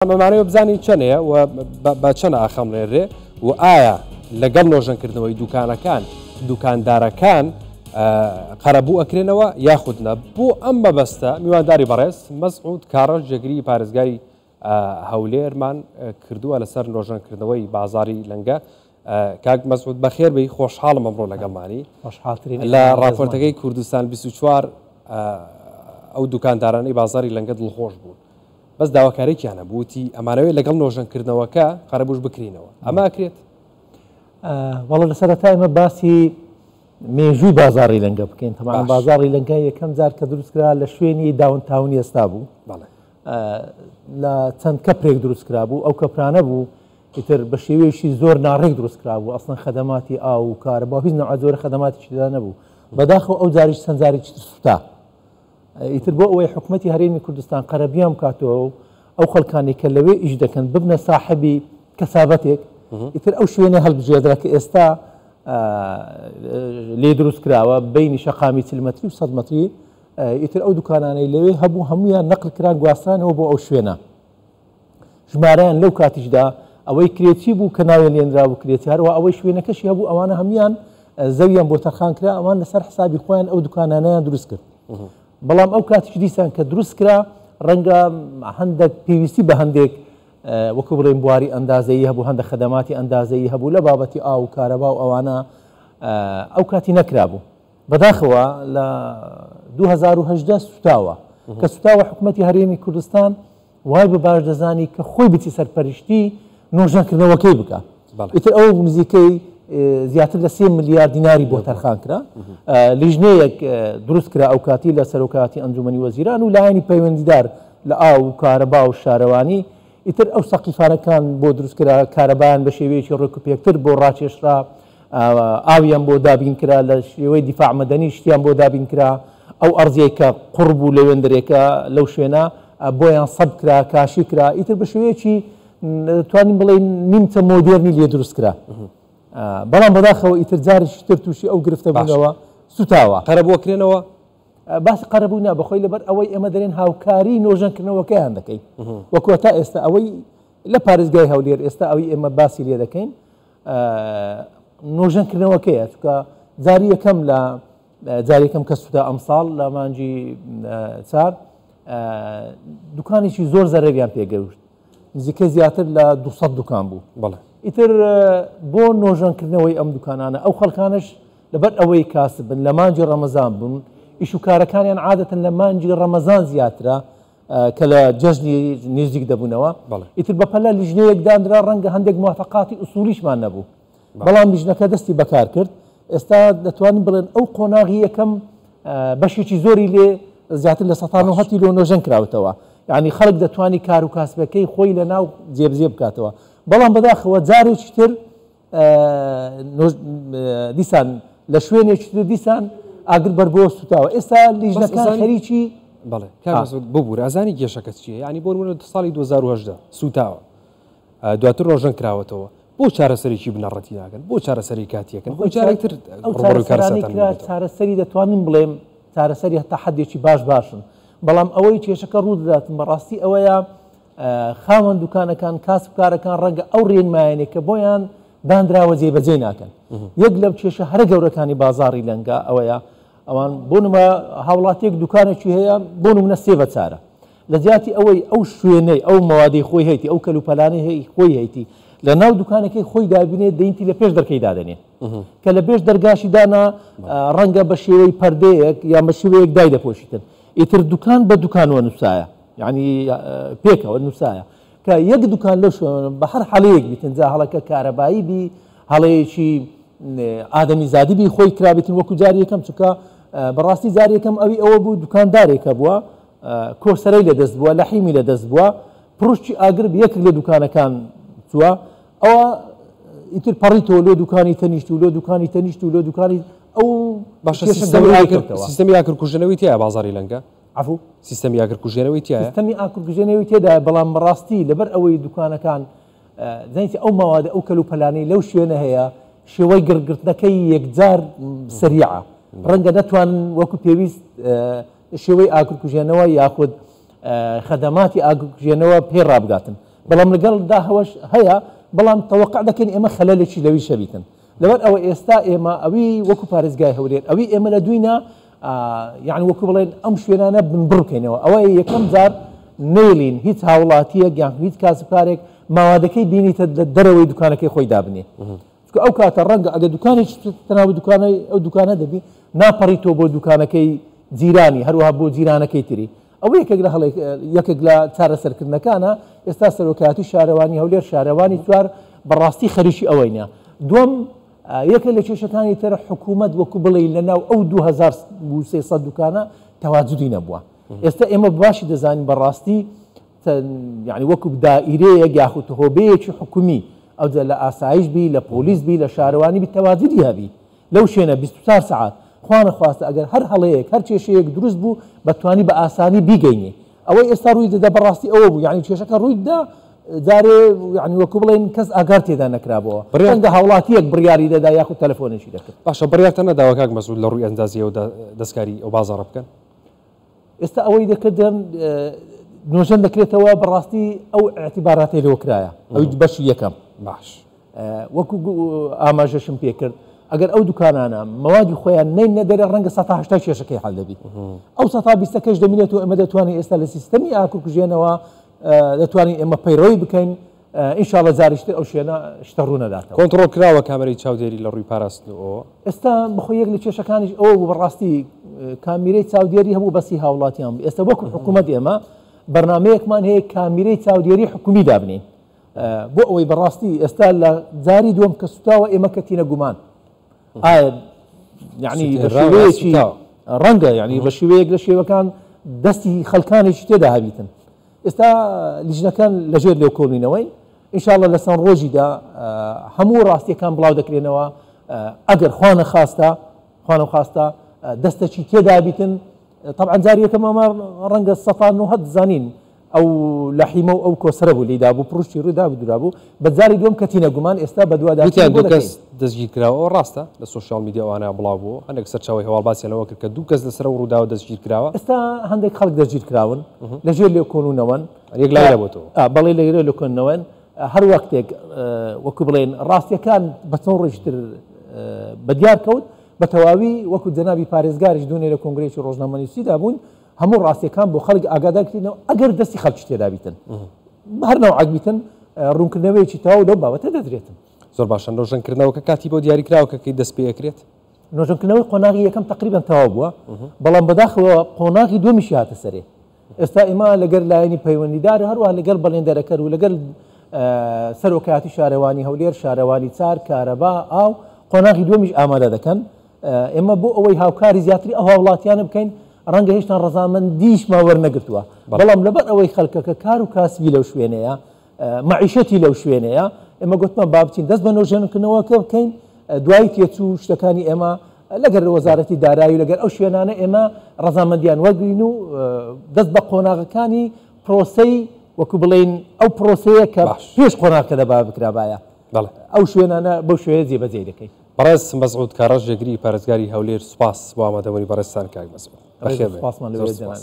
ئەمانەوە بزانین چەنەیە و بە چەند ئاخەمڵێنرێ و ئایا لەگەڵ نۆژەنکردنەوەی دوکانەکان دوکاندارەکان قەرەبوو ئەکرێنەوە یاخود نە. بۆ ئەم مەبەستە میوانداری بەڕێز مەسعود کاڕەش جێگری پارێزگای هەولێرمان کردووە لەسەر نۆژەنکردنەوەی بازاری لەنگە. کاک مەسعود بەخێر بێی، خۆشحاڵم ئەمڕۆ لەگەڵمانی. خۆشحاڵترین لە ڕاپۆرتەکەی کوردستان 24 ئەو دوکاندارانەی بازاری لەنگە دڵخۆش بوون، بەس داواکارێکیان هەبوو، وتی ئەمانەوێت لەگەڵ نۆژەنکردنەوەکە قەرەبووش بکرینەوە. ئەمە ئەکرێت؟ وەڵا لە سەرەتا ئێمە باسی مێژووی بازاڕی لەنگە بکەین. تەمان بازاڕی لەنگە یەکەم جار کە دروست کرا لە شوێنی داونتاونی ئێستا بوو، لە چەند کەپرێک دروست کرا بوو. ئەو کەپرانە بوو ئیتر بە شێوەیەکی زۆر ناڕێک دروست کرا بوو، ئەسڵەن خەدەماتی ئاو و کارەبا و هیچ نەوعە جۆرە خەدەماتێکی تێدا نەبوو. بەداخەوە ئەو جاریش چەند جارێکی تر سوتا. ئیتر بۆ ئەوەی حکوومەتی هەرێمی کوردستان قەرەبیان بکاتەوە و ئەو خەڵکانی کە لەوێ ئیش دەکەن ببنە ساحەبی کەسابەتێک، ئیتر ئەو شوێنە هەڵبژێردرا کە ئێستا لێ دروست کراوە، بینی شەقامی 40 مەتری و 100 مەتری. ئیتر ئەو دوکانانەی لەوێ هەبوو هەمویان نەقل کران، گواسترانەوە بۆ ئەو شوێنە. ژمارەیان لەو کاتیشدا ئەوەی کرێچی بوو کە ناوێن لێنرا بوو کرێچی، هەروە ئەوەی شوێنەکەشی هەبوو، ئەوانە هەمویان زەویان بۆ تەرخان کرا، ئەوان لەسەر حسابی خۆیان ئەو دوکانانەیان دروست کرد. بەڵام ئەو کاتیش دیسان کە دروست کرا ڕەنگە هەندێک پێویستی بە هەندێک وەکو بڵێن بواری ئەندازەیی هەبوو، هەندە خەدەماتی ئەندازەیی هەبوو لە بابەتی ئاو و کارەبا و ئەوانە ئەو کاتی نەکرابوو. بەداخەوە لە 2018 سوتاوە. کە سوتاوە حکوومەتی هەرێمی کوردستان وای بە باش دەزانی کە خۆی بچی سەرپەرشتی نۆژەنکردنەوەکەی بکە. ئیتر ئەو نزیکەی زیاتر لە 3 ملیار دیناری بۆ تەرخان کرا. لیژنەیەک دروست کرا ئەو کاتی لە سەرۆکاتی ئەنجومەنی وەزیران و لایەنی پەیوەندیدار لە ئاو و کارەبا و شارەوانی. ئیتر ئەو سەقیفانەکان بۆ دروست کرا، کارەبایان بە شێوەیەکی ڕێک و پێکتر بۆ ڕاکێشرا، ئاویان بۆ دابین کرا، لە شێوەی دیفاع مەدەنی شتیان بۆ دابین کرا. ئەو ئەرزیەی کە قوڕ بوو لەوێندرێکە لەو شوێنە بۆیان سەب کرا، کاشی کرا. ئیتر بە شێوەیەکی توانین بڵێین نیمچە مۆدێرنی لێ دروست کرا. بەڵام بەداخەوە ئیتر جارێکی تر تووشی ئەو گرفتە بوونەوە، سوتاوە. قەرەبوو کرێنەوە؟ باسی قەرەبوو نا، بەخۆی لەبەر ئەوەی ئێمە دەرێن هاوکاری نۆژەنکردنەوەکەیان دەکەین. وەکو تا ئێستا ئەوەی لە پارێزگای هەولێر ئێستا ئەوەی ئێمە باسی لێ دەکەین نۆژەنکردنەوەکەیە، چونکە جاری یەکەم لە جاری یەکەم کە سوتا ئەمساڵ لە مانگی 4 دوکانێکی زۆر زەرەریان پێگەیشت، نزیکە زیاتر لە 200 دوکان بوو. ئیتر بۆ نۆژەنکردنەوەی ئەم دوکانانە ئەو خەڵکانش لەبەر ئەوەی کاسب بن لە مانگی ڕەمەزان بوون، ئیش و کارەکانیان عادەتەن لە مانگی ڕەمەزان زیاترە کە لە جەژنی نزیک دەبوونەوە. ئیتر بەپەلە لیژنەیەک دانرا، ڕەنگە هەندێک موافقاتی ئوسولیشمان نەبوو، بەڵام لیژنەکە دەستی بەکار کرد. ئێستا دەتوانین بڵێن ئەو قۆناغی یەکەم بەشێکی زۆری لێ زیاتر لە 190 لۆ نۆژەن کراوتەوە، یعنی خەڵک دەتوانی کار و کاسبەکەی خۆی لە ناو جێبجێ بکاتەوە. بەڵام بەداخەوە جارێکی تر دیسان لە شوێنێکی تر دیسان ئاگر بەربۆ سوتاوە. ئێستا لیژنەکان خەریکی بەڵێ ببوورە، ئەزانی کێشەکە چییە؟ یعنی بۆ نموونە ساڵی 2018 سوتاوە، دواتر ڕۆژەن کراوەتەوە، بۆ چارەسەرێکی بنەڕەتی ناکەن، بۆ چارەسەری کاتیەکەن، بۆ جارێکتر ئەو چارەسەرانەی کرا چارەسەری دەتوانین بڵێم چارەسەری هەتا حدێکی باش باشن، بەڵام ئەوەی کێشەکە ڕوو دەداتن بەڕاستی ئەوەیە خاوەن دوکانەکان کاسبکارەکان ڕەنگە ئەو ڕێنمایەنێک کە بۆیان دانراوە جێبەجێ ناکەن. یەک لەم کێشە هەرە گەورەکانی بازاڕی لەنگە ئەوەیە ئەوان بۆ نمە هاوڵاتیەک دوکانێکی هەیە بۆ نمونە 3 بە 4، لە جیاتی ئەوەی ئەو شوێنەی ئەو مەوادەی خۆی هەیتی ئەو کەلوپەلانەی هەی خۆی هەیتی لە ناو دوکانەکەی خۆی دابینێت، دەینتی لە پێش دەرکەی دادەنێ، کە لە پێش دەرگاشی دانا ڕەنگە بە شێوەی پەردەیەک یان بە شێوەیەک دای دەپۆشیتن. ئیتر دوکان بە دوکانەوە نووسایە، یعنی پێکەوە نووسایە کە یەک دوکان لەو شوێنە بە هەر هەڵەیەک بیتن، جا هەڵەکە کارەبایی بی، هەڵەیەکی ئادەمی زادی بی خۆی کرابێتن وەکو جاری یەکەم، چونکە بەڕاستی جاری یەکەم ئەوی ئەوە بوو دوکاندارێکە بووە کۆسەرەی لەدەست بووە، لەحیمی لەدەست بووە، پڕشتی ئاگر یەکێک لە دوکانەکان چووە، ئەوە ئیتر پەڕیتەوە لۆ دوکانی تەنیشت و لۆ دوکانی تەنیشت و لۆ دوکانی ئەو باشە. سیستەمی ئاگرکوژێنەوەی تایە بازاری لەنگە؟ عفو؟ سیستەمی ئاگرکوژێنەوەی تایە؟ سیستەمی ئاگرکوژێنەوەی تێدایە، بەڵام بەڕاستی لەبەر ئەوەی دوکانەکان زانیتی ئەو مەوادە ئەو کەلوپەلانەی لەو شوێنە هەیە شێوەی گڕگرتنەکەی یەکجار سەریعە، ڕەنگە نەتوانن وەکو پێویست شێوەی ئاگرکوژێنەوە یاخود خەدەماتی ئاگرکوژێنەوە پێ ڕابگاتن. بەڵام لەگەڵ داهەوەش هەیە، بەڵام تەوەقع دەکەین ئێمە خەلەلێکی لەویش هەبیتن. لەبەر ئەوە ئێستا ئێمە ئەوی وەکو پارێزگای هەولێر ئەوی ئێمە لە دوینە یعنی وەکو بڵێن ئەم شوێنانە بنبڕ بکەینەوە. ئەوە یەکەم جار نەیڵین هیچ هاوڵاتیەک یان هیچ کاسبکارێک ماوادەکەی بینیتە لە دەرەوەی دوکانەکەی خۆی دابنێ. چونکە ئەو کاتە ڕەنگە ئەگە دوکانێکی تەناو دوکانەی ئەو دوکانە دەبی ناپەڕی تۆ بۆ دوکانەکەی جیرانی، هەروەها بۆ جیرانەکەی تری. ئەوە یەکێک لە هەڵێک یەکێک لە چارەسەرکردنەکانە. ئێستا سەرۆکایەتی شارەوانی هەولێر شارەوانی چوار بەڕاستی خەریکی ئەوەینە. دووەم یەکێک لە کێشەکانی تر حکوومەت وەکو بڵێ لە ناو ئەو 2300 دوکانە تەواجدی نەبووە. ئێستا ئێمە باشی دەزانین بەڕاستی یعنی وەکو دائیرەیەک یاخود هۆبەیەکی حکومی ئەوجا لە ئاسایش بی لە پۆلیس بی لە شارەوانی بی تەواجدی هەبی لەو شوێنە 24 سەعات خوانە خواستە ئەگەر هەر هەڵەیەک هەر کێشەیەک دروست بوو بەتوانی بە ئاسانی بیگەینێ. ئەوەی ئێستا ڕووی دەدا بەڕاستی ئەوە بوو، یعنی کێشەکە ڕووی دا جارێ یعنی وەکو بڵێن کەس ئاگار تێدا نەکرابەوە، ڕەنگە هاوڵاتیەک بڕیاری دەدا یاخود تەلەفۆنێکی دەکرد. باشە بڕیارتان نەداوە کاک مەسعود لە ڕووی ئەندازیەوە دەستکاری ئەو بازاڕە بکەن؟ ئێستا ئەوەی دەکردن نۆژەن دەکرێتەوە بەڕاستی ئەو اعتیباراتەی لەوە کرایە ئەوی بەشی یەکەم. باش وەکو ئاماژەشم پێکرد ئەگەر ئەو دوکانانە مەوادی خۆیان نین نەدەرێ ڕەنگە 180 کێشەکەی حل دەبی، ئەو 120ەکەش دەمینێت و ئێمە دەتوانین ئێستا لە سیستەمی ئاکرکوژێنەوە دەتوانین ئێمە پەیڕەوی بکەین. ئینشاءڵڵا جاریشتر ئەو شوێنە شتە ڕوو نەداتەوە. کۆنتڕۆڵ کراوە کامێرەی چاودێری لە ڕووی پاراستن و ئەوە؟ ئێستا بەخۆی یەک لە کێشەکانیش ئەوە بوو بەڕاستی کامیرەی چاودێری هەبوو بەسی هاوڵاتیان بوو. ئێستا وەکو حکوومەت ئێمە بەرنمەیەکمان هەیە کامیرەی چاودێری حکومی دابنین بۆ ئەوەی بەڕاستی ئێستا لە جاری دووەم کە سوتاوە ئێمە کەتینە گومان ئایا یعنی بە شێوەیەکی ڕەنگە یعنی بە شێوەیەک لە شێوەکان دەستی خەڵکانێکی تێدا هەبیتن. ئێستا لیژنەکان لەژێر لێکۆڵینەوەی ئینشاءڵڵا لە چەند ڕۆژیدا هەموو ڕاستیەکان بڵاو دەکرێنەوە. ئەگەر خوانە خواستە دەستەکی تێدا بیتن، طبعا جاری یەکەم ئەمە ڕەنگە 190 زانین ئەو لەحیمە و ئەو کۆسرە بوو لێدا بوو پڕشتی ڕوودا بوو درا بوو. بە جاری دووەم کەتینە گومان ئێستا بەدواداچوون وتیان دوو کەس دەستگیر کراوە، ئەوە ڕاستە؟ لە social media ئەوانە بڵاو بوو، هەندێک سەرچاوەی هەواڵ باسیان لەوە کرد کە دوو کەس لەسەر ئەو ڕووداوە دەستگیر کراوە. ئێستا هەندێک خەڵک دەستگیر کراون لەژێر لێکۆڵینەوەن، یەک لای نەبووتەوە. بەڵێ لەژێر لێکۆڵینەوەن. هەر وەختێک وەکو بڵێن ڕاستیەکان بە چەند ڕۆژتر بەدیار کەوت بە تەواوی وەکو جەنابی پارێزگاریش دوێنێ لە کۆنگرەیەکی ڕۆژنامەنووسیدا بوون هەموو ڕاستیەکان بۆ خەڵک ئاگادار کردنەوە ئەگەر دەستی خەڵکی تێدا بیتن هەر نەوعەک بیتن ڕوونکردنەوەیەکی تەواو لەو بابەتە دەدرێتن. زۆر باشە. نۆژەنکردنەوەکە کاتی بۆ دیاریکراوە کە کەی دەست پێ ئەکرێت؟ نۆژەنکردنەوەی قۆناغی یەکەم تقریبا تەواو بووە، بەڵام بەداخەوە قۆناغی دووەمیشی هاتە سەرێ. ئێستا ئێمە لەگەر لایەنی پەیوەندیدار هەروەها لەگەڵ بەڵێندەرەکەر و لەگەڵ سەرۆکایەتی شارەوانی هەولێر، شارەوانی چار، کارەبا، ئاو قۆناغی دووەمیش ئامادە دەکەن. ئێمە بۆ ئەوەی هاوکاری زیاتری ئەو هاوڵاتیانە بکەین ڕەنگە هێشتا ڕەزامەندیشمان وەرنەگرتووە، بەڵام لەبەر ئەوەی خەڵکەکە کار و کاسبی لەو شوێنەیە، مەعیشەتی لەو شوێنەیە، ئێمە گوتمان با بچین دەست بە نۆژەنکردنەوەکە بکەین. دوای تێچوو شتەکانی ئێمە لەگەر وەزارەتی دارایی و لەگەر ئەو شوێنانە ئێمە ڕەزامەندیان وەرگین و دەست بە قۆناغەکانی پرۆسەی وەکو بڵێین ئەو پرۆسەیە کە پێش قۆناغەکە دەبا بکرابایە ئەو شوێنانە بەو شوێنە جێبەجێ دەکەین. بەڕێز مەسعود کاڕەش جێگری پارێزگاری هەولێر، سوپاس بۆ ئامادەبوونی بەڕێزتان کاک مەسعود. بەخێر بێن. سوپاسمان لەوێ جەناب.